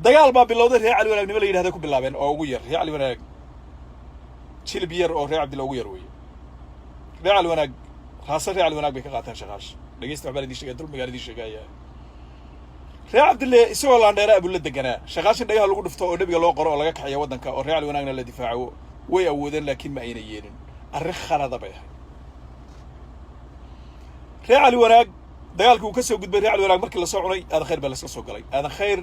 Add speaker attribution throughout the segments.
Speaker 1: Dagaal baa bilowday. Reer Cali Wanaagnimo la yidhahda ku bilaabeen oo ugu yar reer Cali Wanaag, jilib yar oo reer Cabdilla ugu yar weeye. Reer Cali Wanaag raasa, reer Cali Wanaag bay ka qaateen Shaqaash. Dhegeysta, waxbaan idiin sheegaya, dulmigaan idiin sheegaya. Reer Cabdille isagoo laandheera abulla deganaa, Shaqaashin dhagaha lagu dhufto oo nebiga loo qoro oo laga kaxeeya waddanka oo reer Cali Wanaagna la difaaco way awoodeen, laakiin ma ayna yeelin. Arrin khalada bay ahayd. Reer Cali Wanaag dagaalkii uu ka soo gudbay. Reer Cali Wanaag markii lasoo cunay, Aadan Khayr baa lasla soo galay. Aadan Khayr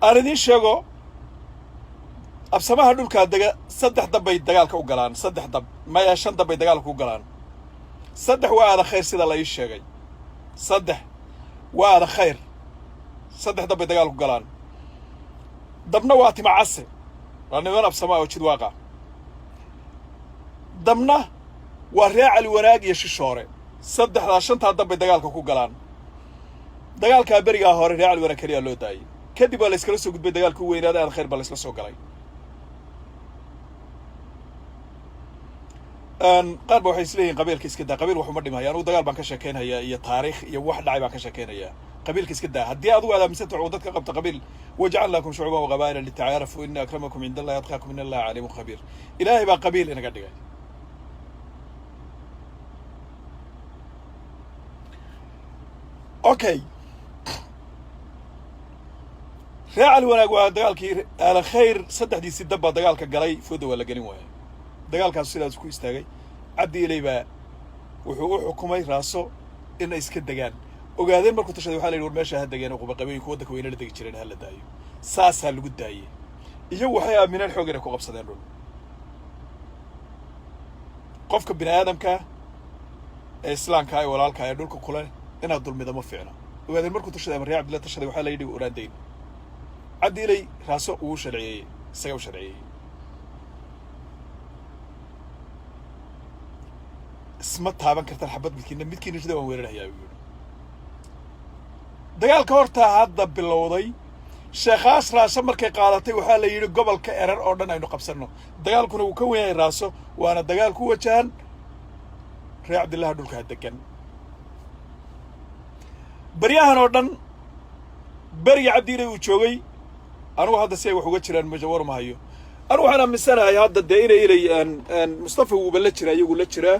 Speaker 1: aan idiin sheego, absamaha dhulkaa dega saddex dab bay dagaalka u galaan. Saddex dab maya, shan dab bay dagaalka u galaan. Saddex waa Aadan Khayr, sida la ii sheegay. Saddex waa Aadan Khayr, saddex dab bay dagaalku galaan. Dabna waa Tima Case, waa niman absama oo jidwaaqa. Dabna waa reer Cali Wanaag iyo Shishoore. Saddexdaa, shantaa dab bay dagaalka ku galaan. Dagaalkaa berigaa hore reer Cali Wanaag keliyaa loo daayay. Kadib waa la iskala soo gudbay, dagaalka u weynaaday, Aadan Khayr baa la isla soo galay. Qaar ba waxay isleeyihin qabiilka iska daa, qabiil waxuma dhimaya. Anugu dagaal baan ka sheekeynhayaa iyo taariikh iyo wax dhacay baan ka sheekeynayaa. Qabiilka iska daa haddii adigu aad aaminsanta uu dadka qabto qabiil. Wajacalnaakum shucuuban waqabaa'ila litacaarafu, ina akramakum cinda Allahi atqaakum, in Allaha caliimun khabiir. Ilaahay baa qabiil inaga dhigay. Okay, reer Cali Wanaag waa dagaalkii Aadan Khayr, saddexdiisii dab baa dagaalka galay. Fooda waa la gelin waaya. Dagaalkaasu sidaas ku istaagay. Cabdi Iley baa wuxuu u xukumay Raaso inay iska degaan. Ogaadeen markuu tashaday, waxaa la yidhi war meesha ha degeen, qubaqabooyinka waddanka weyna la degi jireen, ha la daayo. Saasaa lagu daayey. Iyagu waxay aamineen xoog inay ku qabsadeen dhul. Qofka bini aadamka ee islaamka ee walaalka ee dhulka kule inaad dulmida ma fiicna. Ogaadeen markuu tashaday ama reer Cabdilla tashaday, waxaa la yidhi oraandayn. Cabdi Iley Raaso uu sharciyeeyey, isaga u sharciyeeyey. Isma taaban kartaan xabad midkiina, midkiina rida waan weerarhayaa, buu yidhi. Dagaalka hortaa hadda bilowday, Sheekhaas Raaso markay qaadatay, waxaa la yidhi gobolka Erar oo dhan aynu qabsanno. Dagaalkuna wuu ka wen yahay Raaso, waana dagaal ku wajahan reer Cabdillaha dhulkaa degan. Baryahan oo dhan beriga Cabdi Iley uu joogay, anugu hadda si ay wax uga jiraan majawar ma hayo. Anugu waxaan aaminsanahay hadda dee inay Ilay Mustafa wuuba la jiraa, iyagu la jiraa,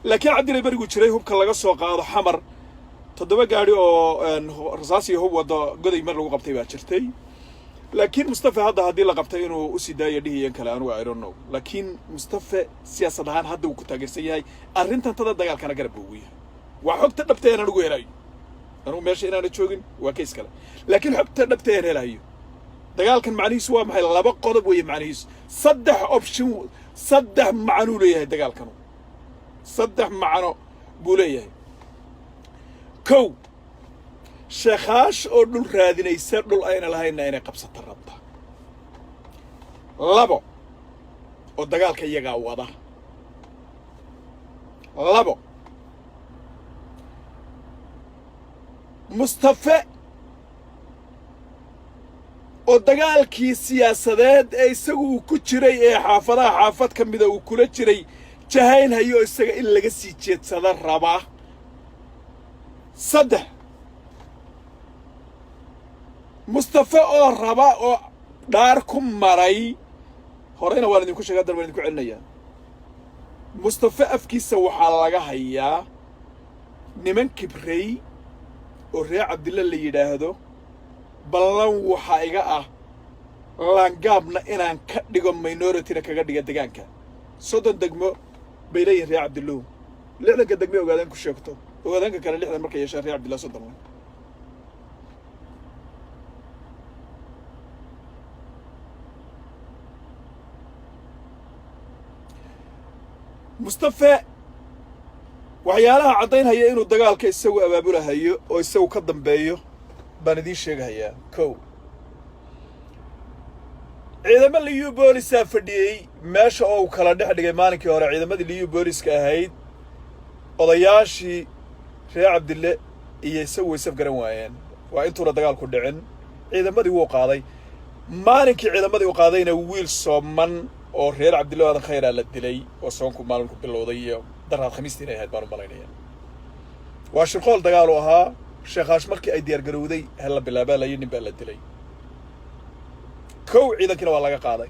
Speaker 1: laakiin Cabdi Iley beriguu jiray hubka laga soo qaado Xamar, 7 gaadhi oo rasaas iyo hub waddo Goday mar lagu qabtay baa jirtay. Laakiin Mustafa hadda haddii la qabtay inuu usii daayo dhihiyan kale, anugu I don't know. Laakiin Mustafa siyaasad ahaan hadda wuu ku taageersan yahay arrintan tada, dagaalkana garab buu ugu yahay. Waa xogta dhabta een anugu helayo. Anugu meesha inaana joogin waa case kale, laakiin xogta dhabta een helayo, dagaalkan macnihiisu waa maxay? Laba qodob weeye macnihiisu, saddex option, saddex macnuu leeyahay dagaalkanu, saddex macno buu leeyahay. Kow, Sheekhaash oo dhul raadinaysa, dhul ayna lahayna inay qabsata rabta. Labo, oo dagaalka iyagaa wada. Labo, Mustafe oo dagaalkii siyaasadeed ee isagu uu ku jiray ee xaafadaha xaafad ka mida uu kula jiray jahaynhayo, isaga in laga sii jeedsada rabaa. Saddex, Mustafe oo raba oo dhaar ku maray, horeyna waan idinku shegay, haddana waan idinku celinayaa. Mustafe afkiisa waxaa laga hayaa niman kibrey oo reer Cabdilla la yidhaahdo, ballan waxaa iga ah laangaabna inaan ka dhigo, minority-na kaga dhiga degaanka. 30 degmo bay leeyihin reer Cabdillow, 60-ka degme Ogaadeen ku sheegto. Ogaadeenka kale 60 markay yeeshaan, reer Cabdillah 30 le. Mustafe waxyaalaha caddaynhaya inuu dagaalka isagu abaabulahayo oo isagu ka dambeeyo baan idiin sheegahayaa. Kow, ciidamo Liyu Boolisaa fadhiyey meesha oo uu kala dhex dhigay maalinkii hore ciidamadii Liyu Booliska ahayd. Odayaashii reer Cabdille iyo isagu way saf garan waayeen. Waa intuuna dagaalku dhicin. Ciidamadii wuu qaaday. Maalinkii ciidamadii uu qaadayna wiil sooman oo reer Cabdille Aadan Khayraa la dilay, oo soonku maalinku bilowday iyo daraad khamiistii inay ahayd baan u malaynaya. Waa shirqool dagaalu ahaa. Sheekhaash markii ay diyaar garowday hala bilaabaa layi, nin baa la dilay. Kow, ciidankiina waa laga qaaday.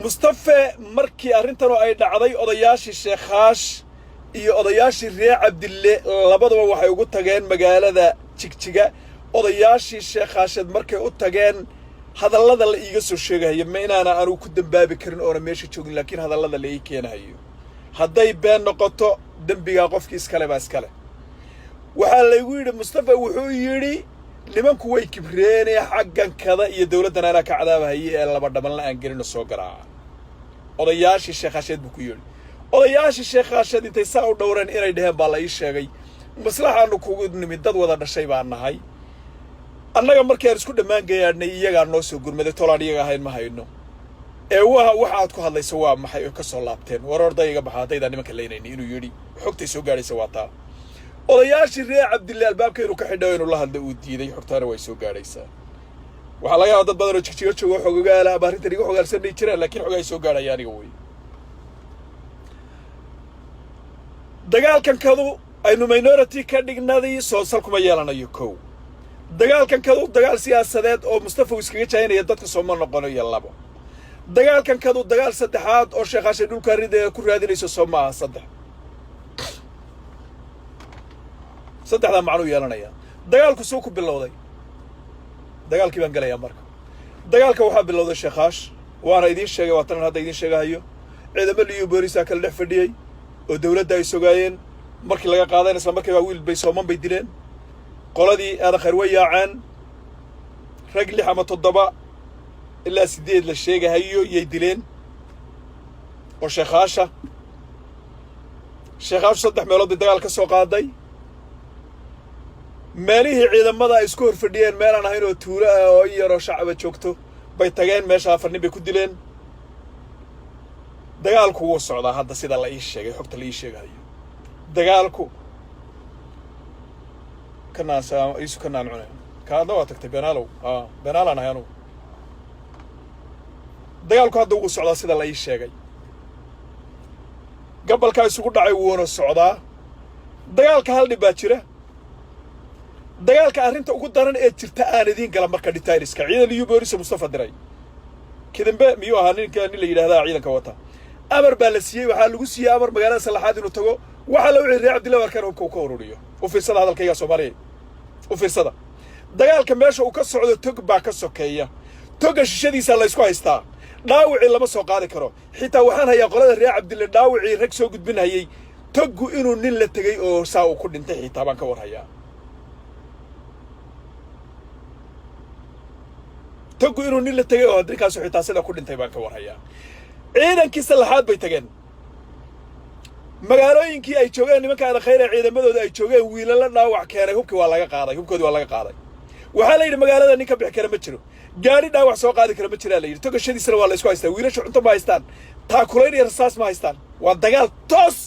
Speaker 1: Mustafe markii arrintanoo ay dhacday, odayaashii Sheekhaash iyo odayaashii reer Cabdille labaduba waxay ugu tageen magaalada Jigjiga. Odayaashii Sheekhaasheed markay u tageen, hadallada la iiga soo sheegahayo, ma inaana anugu ku dambaabi karin oona meesha joogin, laakiin hadallada la ii keenahayo hadday been noqoto, dembigaa qofkii iskale baa iskale. Waxaa laygu yidhi Mustafa wuxuu yidhi nimanku way kibreenee, xaggan kada iyo dawladdan anaa ka cadaabahayay ee laba dhabanla aan gelino soo garaaca. Odayaashii Sheekhaasheed buu ku yidhi. Odayaashii Sheekhaasheed intay saa u dhowreen inay dheheen baa la ii sheegay: "Maslaxaanu kugu nimid, dad wada dhashay baan nahay annaga. Markii aan isku dhammaan gayaadhnay iyagaa noo soo gurmaday, tolaan iyaga ahayn ma hayno, ee wa waxa aad ku hadlayso waa maxay?" Oo ka soo laabteen, "War orday, iga baxa haddaydaan nimanka laynayni," inuu yidhi. Xogtay soo gaadhaysa waa taa. Odayaashii reer Cabdille albaabka inuu ka xidho, inuu la hadlo uu diiday, xogtaana way soo gaadhaysaa. Waxaa laga yaaba dad badan oo Jigjigo joogo xogogaala ama arrintan iga xogaalsanay jiraan, laakiin xogaay soo gaadhaya aniga wey. Dagaalkan kadu aynu minority ka dhignadii soo sal kuma yeelanayo. Kow, dagaalkan kadu dagaal siyaasadeed oo Mustafa uu iskaga jahinaya dadka sooma noqonayo. Labo, dagaalkan kadu dagaal saddexaad oo Sheekhaashay dhulka rideeda ku raadinayso soo maaha. Saddex, saddexdaa macnuu yeelanaya. Dagaalku suu ku bilowday, dagaalkii baan gelayaa marka. Dagaalka waxaa bilowday Sheekhaash, waana idiin sheegay, waa tanan hadda idiin sheegahayo. Ciidamo liyu boolisaa kala dhex fadhiyey oo dawladda ay sogaayeen. Markii laga qaadayna isla markiiba wiil bay sooman bay dileen. Qoladii Aadan Khayr way yaaceen. Rag 6 ama 7 ilaa 8 la sheegahayo yay dileen oo Sheekhaasha. Sheekhaashu saddex meelood bay dagaal ka soo qaaday. Meelihii ciidamada ay isku hor fadhiyeen meelaan ahayn oo tuulo ah oo in yaroo shacaba joogto bay tageen. Meesha afar nin bay ku dileen. Dagaalku wuu socdaa hadda, sida la ii sheegay, xogta la ii sheegahayo. Dagaalku kanaan iisu kanaan cune kaadna waa tagtay. Beenaalow, a beenaalaan ahay anugu. Dagaalku hadda wuu socdaa sida la ii sheegay. Gabalkaa isugu dhacay, wuuna socdaa dagaalka. Hal dhib baa jira dagaalka. Arrinta ugu daran ee jirta aan idiin gala marka detailska. Ciidan liyu boolisa Mustafa diray, Kidambe miyuu ahaa ninka, nin la yidhahdaa ciidanka wata, amar baa la siiyey. Waxaa lagu siiyey amar magaalada Sallaxaad inuu tago. Waxaa la wixii reer Cabdillah arkaan hubka uu ka ururiyo. U fiirsada hadalkayga, Soomaaliya, u fiirsada. Dagaalka meesha uu ka socdo tog baa ka sokeeya. Toga shishadiisa la ysku haystaa. Dhaawicii lama soo qaadi karo. Xitaa waxaan hayaa qolada reer Cabdille dhaawicii rag soo gudbinhayay, toggu inuu nin la tegey oo saa uu ku dhintay xitaa baan ka war hayaa. Toggu inuu nin la tegey oo ninkaasu xitaa sida ku dhintay baan ka war hayaa. Ciidankii Sallaxaad bay tageen. Magaalooyinkii ay joogeen nimanka Aadan Khayr ee ciidamadooda ay joogeen, wiilala dhaawac keenay, hubkii waa laga qaaday, hubkoodii waa laga qaaday. Waxaa la yidhi magaalada nin ka bixi kara ma jiro, gaadhi dhaawac soo qaadi kara ma jiraa la yidhi. Togashadiisana waa la isku haystaa. Wiilasha cunto ma haystaan, taakulayn iyo rasaas ma haystaan. Waa dagaal toos,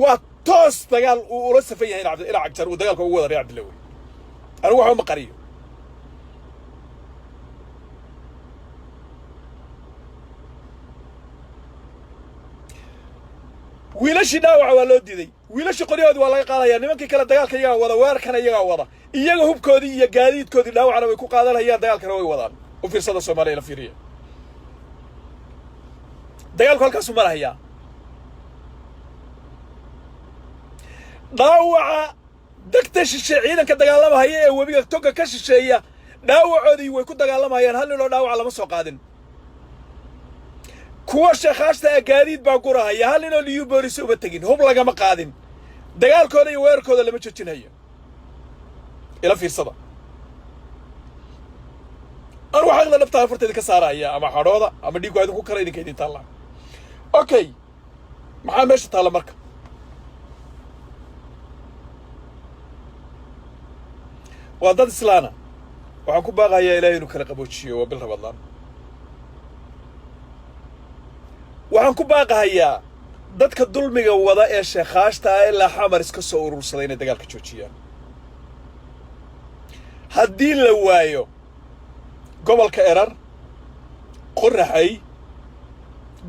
Speaker 1: waa toos dagaal uu ula safan yahay ina Cagjar uu dagaalka ugu wada reer Cabdilla wey. Anigu waxba ma qariyo. Wiilashii dhaawaca waa loo diiday, wiilashii qoryahoodii waa laga qaadaya. Nimankii kale dagaalka iyagaa wada, weerarkana iyagaa wada. Iyaga hubkoodii iyo gaadiidkoodii dhaawacna way ku qaadanayaan, dagaalkana way wadaan. U fiirsada, Soomaaliya, la fiiriya. Dagaalku halkaasuu marahayaa. Dhaawaca degta shishe, ciidanka dagaalamahaya ee webiga toga ka shisheeya, dhaawacoodii way ku dagaalamayaan. Hal nin oo dhaawaca lama soo qaadin. Kuwa Sheekhaashta ah gaadiid baa gurahaya. Hal ninoo liyu boolisa uma tegin, hub lagama qaadin. Dagaalkooda iyo weerarkooda lama joojinhayo. Ila fiirsada. Anugu xaqda dhabtaa farteeda ka saaraya, ama xadhooda ama dhiigku idinku kara, idinka idin taalla. Okay, maxaa meesha taalla marka? Waa dad islaana. Waxaan ku baaqayaa Ilahay inuu kala qaboojiyo. Waa bil Rabadlaan. Waxaan ku baaqahayaa dadka dulmiga wada ee Sheekhaashta ah ilaa Xamar iska soo urursaday inay dagaalka joojiyaan. Haddii la waayo gobolka Erar, Qoraxay,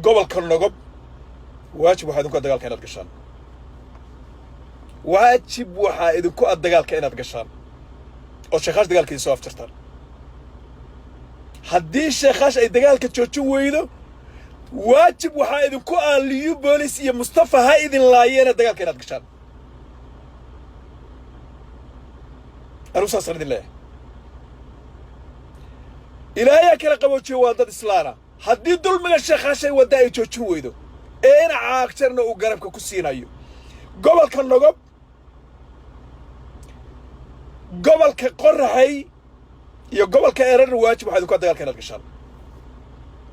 Speaker 1: gobolka Nogob, waajib waxaa idinku a dagaalka inaad gashaan. Waajib waxaa idinku a dagaalka inaad gashaan oo Sheekhaash dagaalka idin soo afjartaan. Haddii Sheekhaash ay dagaalka joojin weydo, waajib waxaa idinku ah, Liyu Boolis iyo Mustafa ha idin laayeena, dagaalka inaad gashaan. Anugu saasaan idin leeyahay. Ilaahayaa kala qaboojiyo, waa dad islaana. Haddii dulmiga Sheekhaashay wadda ay joojin weydo ee ina Caagjarna uu garabka ku siinayo, gobolka Nogob, gobolka Qoraxay iyo gobolka Erarna, waajib waxaa idinku ah dagaalka inaad gashaan.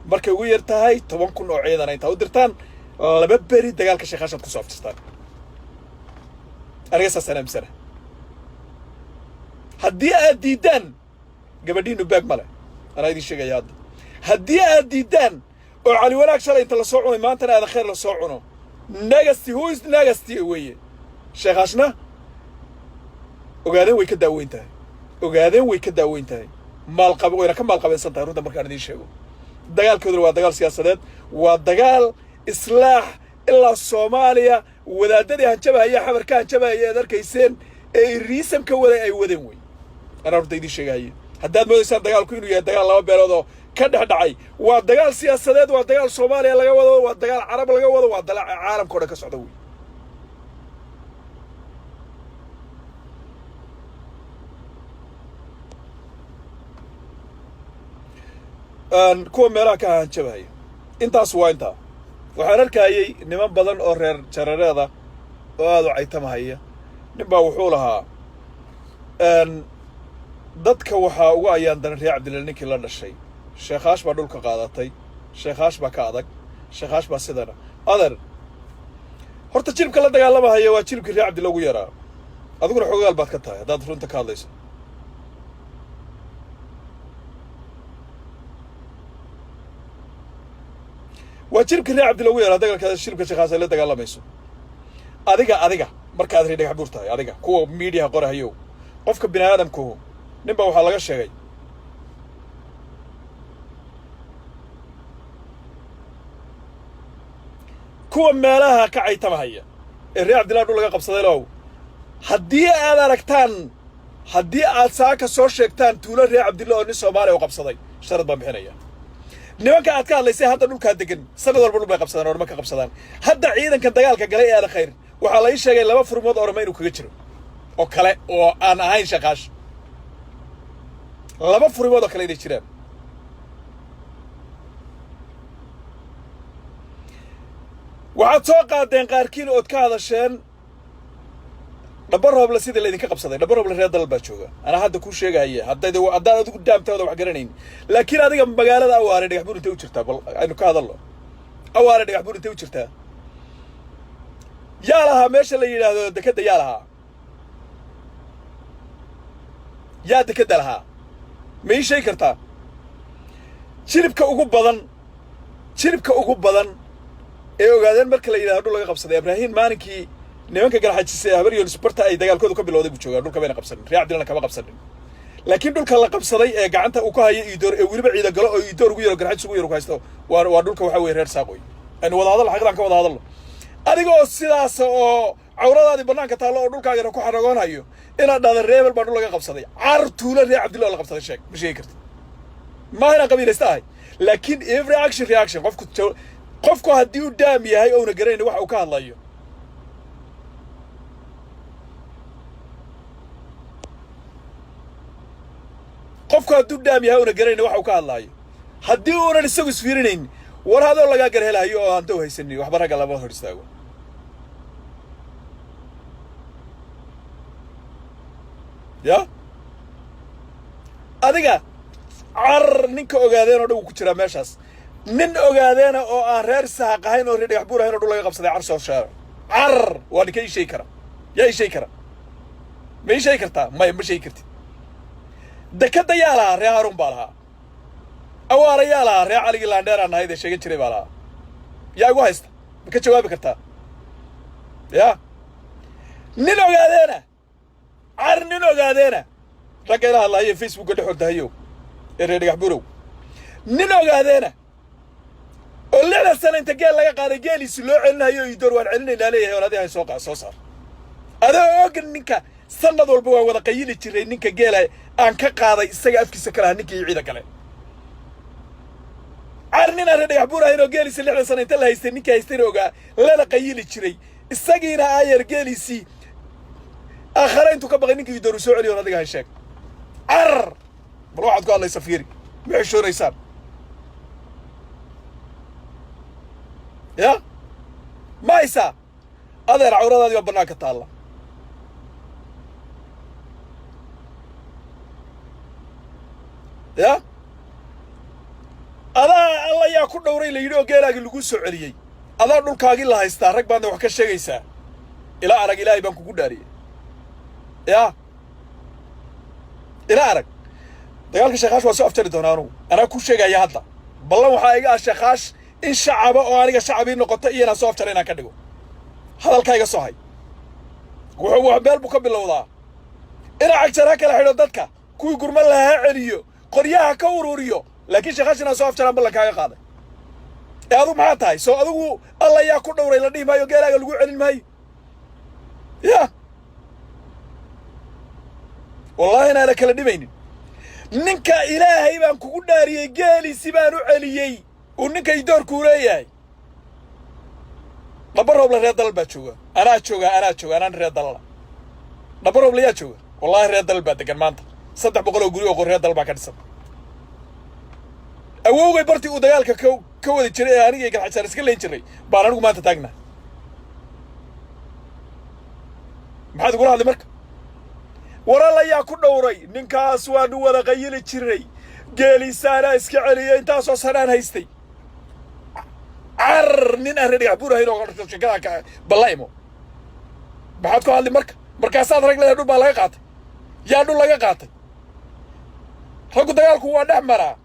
Speaker 1: Markay ugu yar tahay 10,000 oo ciidan intaa u dirtaan, 2 beri dagaalka Sheekhaashaad kusoo aftirtaan. Aniga saasaan aaminsana. Haddii aad diiddaan, gabadhiinu baag male, anaa idin sheegaya hadda. Haddii aad diiddaan oo Cali Wanaag shalay inta lasoo cunay, maantana Aadan Khayr lasoo cuno, next, who is next weeye? Sheekhaashna Ogaadeen way ka daaweyn tahay, Ogaadeen way ka daaweyn tahay, maalqab wayna ka maalqabaysan tahay. Runta markaan idiin sheego, dagaalkooduna waa dagaal siyaasadeed, waa dagaal islaax ilaa Soomaaliya. Wadaadadii hanjabahaya, Xamar ka hanjabahaya ead arkayseen ee iriisamka waday ay wadeen wey. Anaa runta idiin sheegahaye. Haddaad moodaysaan dagaalku inuu yahay dagaal laba beelood oo ka dhex dhacay, waa dagaal siyaasadeed, waa dagaal Soomaaliya laga wado, waa dagaal Carab laga wado, waa dagaal caalamka o dhan ka socda wey. Kuwa meelaha ka hanjabahaya, intaas waa intaa. Waxaan arkayey niman badan oo reer Jarareeda oo aada u caytamahaya. Nin baa wuxuu lahaa, dadka waxaa ugu ayaan daran reer Cabdilla ninkii la dhashay. Sheekhaash baa dhulka qaadatay, Sheekhaash baa ka adag, Sheekhaash baa sidana. Adeer, horta jilibka la dagaalamahaya waa jilibkii reer Cabdilla ugu yaraa. Adiguna xogaal baad ka tahay haddaad runta ka hadlayso. Waa jilibka reer Cabdilla ugu yaraa dagaalka jilibka Sheekhaas ay la dagaalamayso. Adiga markaad reer Dhagax Buur tahay, adiga kuwa miidiyaha qorahayow, qofka bini aadamkuhu, nin baa waxaa laga sheegay kuwa meelaha ka caytamahaya ee reer Cabdillah dhul laga qabsaday low. Haddii aad aragtaan, haddii aad saaka soo sheegtaan tuulo reer Cabdilla oo nin Soomaaliya u qabsaday, sharad baan bixinaya. Nimanka aad ka hadlaysay hadda dhulkaa degan, sanad walba dhul bay qabsadaan, Orma ka qabsadaan. Hadda ciidankan dagaalka galay ee Aada Khayr, waxaa la ii sheegay laba furmood Orma inuu kaga jiro oo kale oo aan ahayn Shaqaash, laba furimood oo kale inay jiraan. Waxaad soo qaadeen qaarkiin ood ka hadasheen Dhaba Rooble sidii laydinka qabsaday. Dhaba Rooble reer Dalal baa jooga, anaa hadda kuu sheegahaya. Haddayd haddaan adigu daamtaada wax garanayn, laakiin adiga magaalada Awaare Dhagax Buur intay u jirtaa? Bal aynu ka hadalno. Awaare Dhagax Buur intay u jirtaa? Yaa lahaa meesha la yidhaahdo dekedda? Yaa lahaa? Yaa dekedda lahaa? Ma ii sheegi kartaa? Jilibka ugu badan, jilibka ugu badan ee Ogaadeen marka la yidhahdo dhul laga qabsaday, Abraahim maalinkii nimanka Garxajisay Habar Yoonis barta ay dagaalkoodu ka bilowday buu joogaa. Dhulka bayna qabsanin, reer Cabdillana kama qabsanin, laakiin dhulka la qabsaday ee gacanta uu ku hayo Iidoor ee weliba Ciidagalo oo Iidoor ugu yaro, Garxajis ugu yaro ku haysto, waa dhulka waxaa weye reer Saaqoy. Aynu wada hadal, xaqidan ka wada hadalno. Adiga oo sidaas oo cawradaadii bannaanka taallo oo dhulkaagana ku xaragoonhayo inaad dhahda reebel baa dhul laga qabsaday, car tuulo reer Cabdilla oo la qabsaday sheeg, ma sheegi kartid. Maaha inaan qabiilaysta ahay, laakiin every action reaction. Qofku haddii uu daam yahay ouna garanaynin waxa uu ka hadlayo, qofku hadduu daam yahay ouna garanaynin waxa uu ka hadlaayo, haddii uunan isagu isfiirinayn, war hadoo lagaa garhelahayo oo aan dow haysanin, waxba ragga lama hor istaago. Ya adiga car ninka Ogaadeen oo dhan wuu ku jiraa meeshaas. Nin Ogaadeena oo aan reer Saaq ahayn oo reer Dhagax Buur ahayn oo dhul laga qabsaday, car soo sheego. Car waa ninka ii sheegi kara. Yaa ii sheegi kara? Ma ii sheegi kartaa? Maya, ma sheegi kartid. Dekadda yaa lahaa? Reer Haruun baa lahaa. Awaara yaa lahaa? Reer Caligii Laandheeraan nahayd ee sheegan jiray baa lahaa. Yaa igu haysta? Ma ka jawaabi kartaa? Ya nin Ogaadeena, car nin Ogaadeena, ragga ila hadlahayo Facebookka dhex ordahayo ee reer Dhagax Burow, nin Ogaadeena oo 60 sano inta geel laga qaaday geeliisi loo celinayo, Iidoor waan celinaynaa leeyahay, oon adiga hay soo saar. Adoo og ninka sanad walba waan wada qayili jiray, ninka geela aan ka qaaday isaga afkiisa ka lahaa ninkii ciida gale. Car ninaan reer Dhagax Buur ahayn oo geeliisii 60 sana inta la haystay, ninkii haystayna ogaa, lana qayili jiray, isagiina aayar geeliisii aakhare intuu ka baqay ninkii dooru soo celiyo. Adiga hay sheeg. Car bal waxaad ku hadlaysa fiiri. Ma xishoonaysaan? Ya ma haysaa, adeer? Cawradaadii baa bannaanka taalla. Ya adaa Alla yaa ku dhowray la yidhi oo geelaagii lagu soo celiyey, adaa dhulkaagii la haystaa, rag baadna wax ka sheegaysaa. Ila arag, Ilaahay baan kugu dhaariyey. Ya ila arag, dagaalka Sheekaash waa soo aftari doonaa. Anugu anaa ku sheegaya hadda. Ballan waxaa iga ah Sheekaash in shacaba oo aniga shacabii noqoto iyo inaan soo aftara inaan ka dhigo. Hadalkaa iga soo hay. Wuxuu wax meel buu ka bilowdaa. Inaa Cagjar ha kala xidho dadka, kuwii gurman lahaa ha celiyo, qoryaha ka ururiyo, laakiin Sheekaash inaan soo afjaraan ballan kaaga qaaday. Ee adigu maxaa tahay? Soo adigu Alla yaa ku dhowray la dhihi maayo, geelaaga lagu celin maayo. Ya wallaahi inaana kala dhimaynin. Ninka Ilaahay baan kugu dhaariyey, geeliisi baan u celiyey uu ninka idoorkuu leeyahay. Dhaba Rooble reer Dalal baa jooga. Anaa jooga, anaa jooga, anaan reer Dalala. Dhaba Rooble yaa jooga? Wallaahi reer Dalal baa degan maanta. 300 oo guri oo reer Dalal baa ka dhisan. Awowgay bartii uu dagaalka ka wadi jiray ee aniga iyo Garxajaar iska leyn jiray baan anigu maanta taagna. Maxaad igula hadlay marka? Waral ayaa ku dhowray ninkaas, waanu wada qayili jirnay, geeliisaanaa iska celiyay, intaasoo sanaan haystay. Car nin aan reer Dhagax Buur ahayn oo shekada ka ballaymo, maxaad ku hadli marka? Markaasaad rag leedahay dhul baa laga qaatay. Yaa dhul laga qaatay? Raggu dagaalku waa dhex maraa.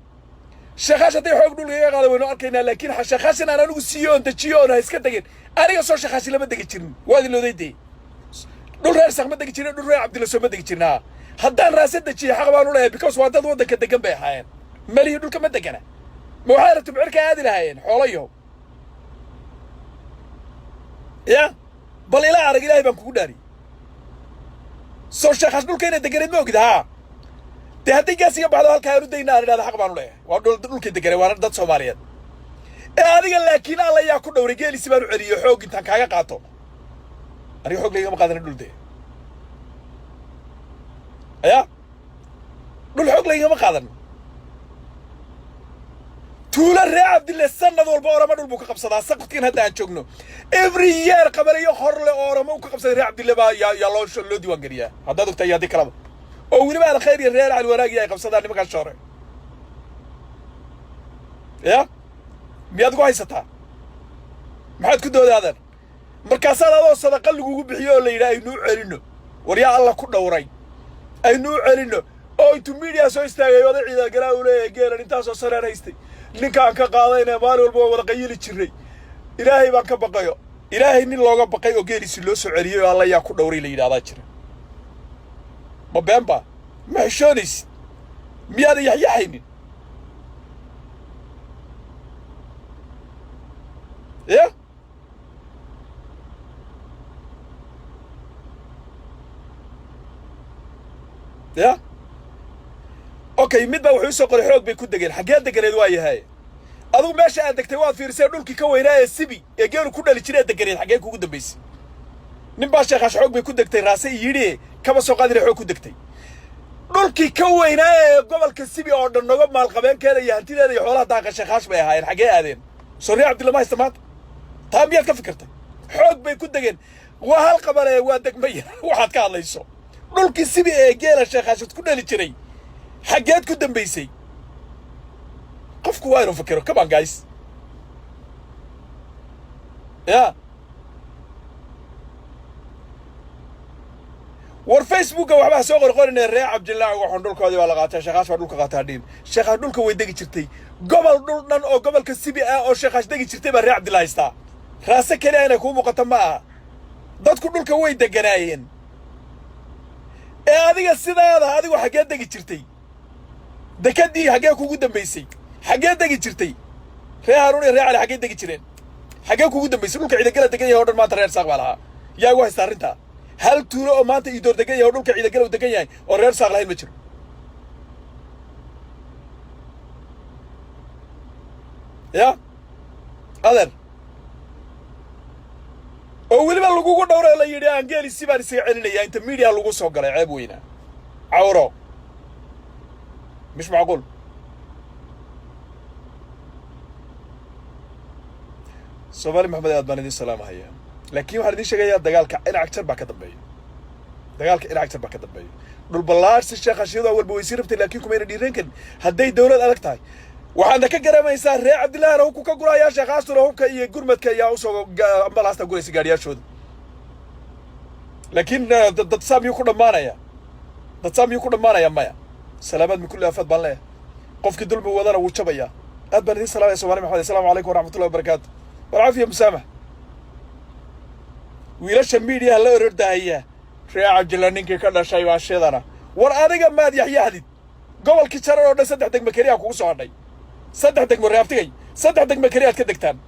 Speaker 1: Sheekaash hadday xoog dhulka iga qaada waynu arkaynaa, laakiin Sheekhaashin aan anigu siiyo oon dejiyo oon ha iska degin. Aniga soo Sheekaashi lama degi jirin, waad ilooday dee. Dhul reer Sak ma degi jirin, dhul reer Cabdilla soo ma degi jirin. Haa, haddaan raasa dejiyey xaq baan u leeyahay, because waa dad waddanka degan bay ahaayeen. Malihii dhulka ma degana. Ma waxay rabta bicirka aadi lahaayeen xoolo yahow? Ya bal ila arag, Ilaahay baan kugu dhaariyey. Soo Sheekhaas dhulka inay deganeed ma ogid? Haa, dee hadday gaas iga baxdo halkaa aan u dayna, aan idhahda xaq baan u leeyahay, waa dhul dhulkay deganay, waana dad Soomaaliyeed. Ee adiga laakiin Alla yaa ku dhowray, geelisi baan u celiyey, xoog intaan kaaga qaato. Aniga xoog laygama qaadana dhul dee. Aya dhul xoog laygama qaadan. Tuulo reer Cabdille sanad walba Oramo dhul buu ka qabsadaa. Saqadkan hadda aan joogno, every year qabaleyo horle oo Oramo u ka qabsaday reer Cabdille baa yaa loo diiwaan geliyaa, haddaad ogtahay iyo haddii kalaba, oo weliba Alkhayr iyo reer Cali Wanaag iyo ay qabsadaan nimankaas shoore. Ya miyaad ugu haysataa? Maxaad ku doodaadan? Markaasaad adoo sadaqa lagugu bixiyo oo la yidhaha aynu u celinno. War yaa Alla ku dhowray aynu u celinno, oo intuu media soo istaagay oday Ciidagalaa uu leeyahay geelan intaasoo sanaan haystay, ninkaan ka qaadayna maalin walba waan wada qayili jirnay, Ilaahay baan ka baqayo. Ilaahay nin looga baqay oo geeliisi loo soo celiyey oo Alla yaa ku dhowray la yidhahdaa jira? Ma been baa? Ma xishoonaysid? Miyaadan yaxyaxaynin? Ya ya okay, mid baa wuxuu usoo qoray xoog bay ku degeen. Xaggee deganeed? Waa yahay, adigu meesha aad degtay waad fiirisee. Dhulkii ka weynaa ee Sibi ee geelu ku dhali jiray ee deganeed xaggee kugu dambaysay? Nin baa Sheekhash xoog bay ku degtay raase yidhi, kaba soo qaadina xoog ku degtay. Dhulkii ka weynaa ee gobolka Sibi oo dhan noga maalqabeenkeeda iyo hantideeda iyo xoolaha daaqa Sheekaash bay ahaayeen. Xaggee aadeen? Soo reer Cabdilla ma haysta maanta? Taa miyaad ka fikirtay? Xoog bay ku degeen waa hal qabale, waa degmaya waxaad ka hadlayso. Dhulkii Sibi ee geela Sheekhaashad ku dhali jiray xaggeed ku dambaysay? Qofku waa inuu fikiro. Come on, guys. Ya war Facebooka waxbaa soo qorqorinaya reer Cabdillah waxaan dhulkoodii baa la qaatay, Sheekaash baa dhulka qaataa dhiin. Sheekaash dhulka way degi jirtay. Gobol dhul dhan oo gobolka Sibi ah oo Sheekaash degi jirtay baa reer Cabdillah haystaa. Raase keliya inay kuu muuqato ma aha. Dadku dhulka way deganaayeen. Ee adiga sidaada, adigu xaggee degi jirtay? Dekadii xaggee kugu dambaysay? Xaggee degi jirtay? Reer Haaruun iyo reer Cali xaggee degi jireen? Xaggee kugu dambaysay? Dhulka Ciidagala degan yahay o dhan maanta reer Saaq baa lahaa. Yaa igu haysta arrintaa? Hal tuulo oo maanta Iidoor degan yahay oo dhulka Ciidagala uu degan yahay oo reer Saaq lahayn ma jiro. Ya adeer, oo weliba lagugu dhowroo la yidhi aan geelisi baan isaga celinayaa, inta media lagu soo galay. Ceeb weynaa, cawro, مش macquul. Soomaali Maxamed, aad baan idin salaamahaya, laakiin waxaan idin sheegayaa dagaalka Inacjar baa ka dambeeya. Dagaalka Inacjar baa ka dambeeya. Dhulballaarsi Sheekh Ashiyadu awalba way sii rabtay, laakiin kumayna dhiiran karin. Hadday dowlad adag tahay, waxaadna ka garamaysaa reer Cabdillahina hubku ka gurayaa, Sheekh Astura hubka iyo gurmadka ayaa usoo ambalaasta guraysa gaadhiyaashooda. Laakiin dad saa miyuu ku dhammaanaya? Dad saa miyuu ku dhammaanaya? Maya. Salaamaad min kulli afaad baan leeyahay. Qofkii dulmi wadana wuu jabayaa. Aad baan idin salaamaya, Somaali Maxamed. Assalaamu calaykum waraxmatullahi wabarakaatu walcaafiya musaamax. Wiilasha miidiyaha la orordahaya, reer Cabdilla ninkii ka dhashay baa shidana. War adiga maad yaxyaxdid? Gobolkii Jarar oo dhan 3 degmo keliya kugu soo hadhay, 3 degmo. Reabtigay, 3 degmo keliya aad ka degtaan: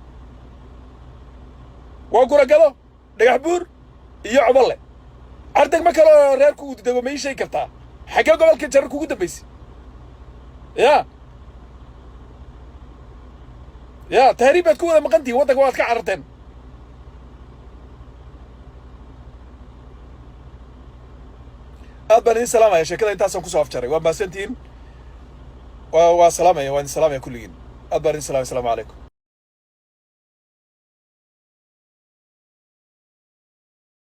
Speaker 1: waa Guragado, Dhagax Buur iyo Cobolle. Car degmo kale oo reer ku dego ma ii sheegi kartaa? Xaggee gobolkii Jarar kugu dambaysay? Ya tahriib baad ku wada maqan tihiin, waddanka waad ka cararteen. Aad baan idin salaamaya. Sheekada intaasaan kusoo afjaray. Waa mahadsantihiin. Waa salaamaya, waan idin salaamaya kulligiin. Aad baan idin salamaya. Asalaamu calaykum.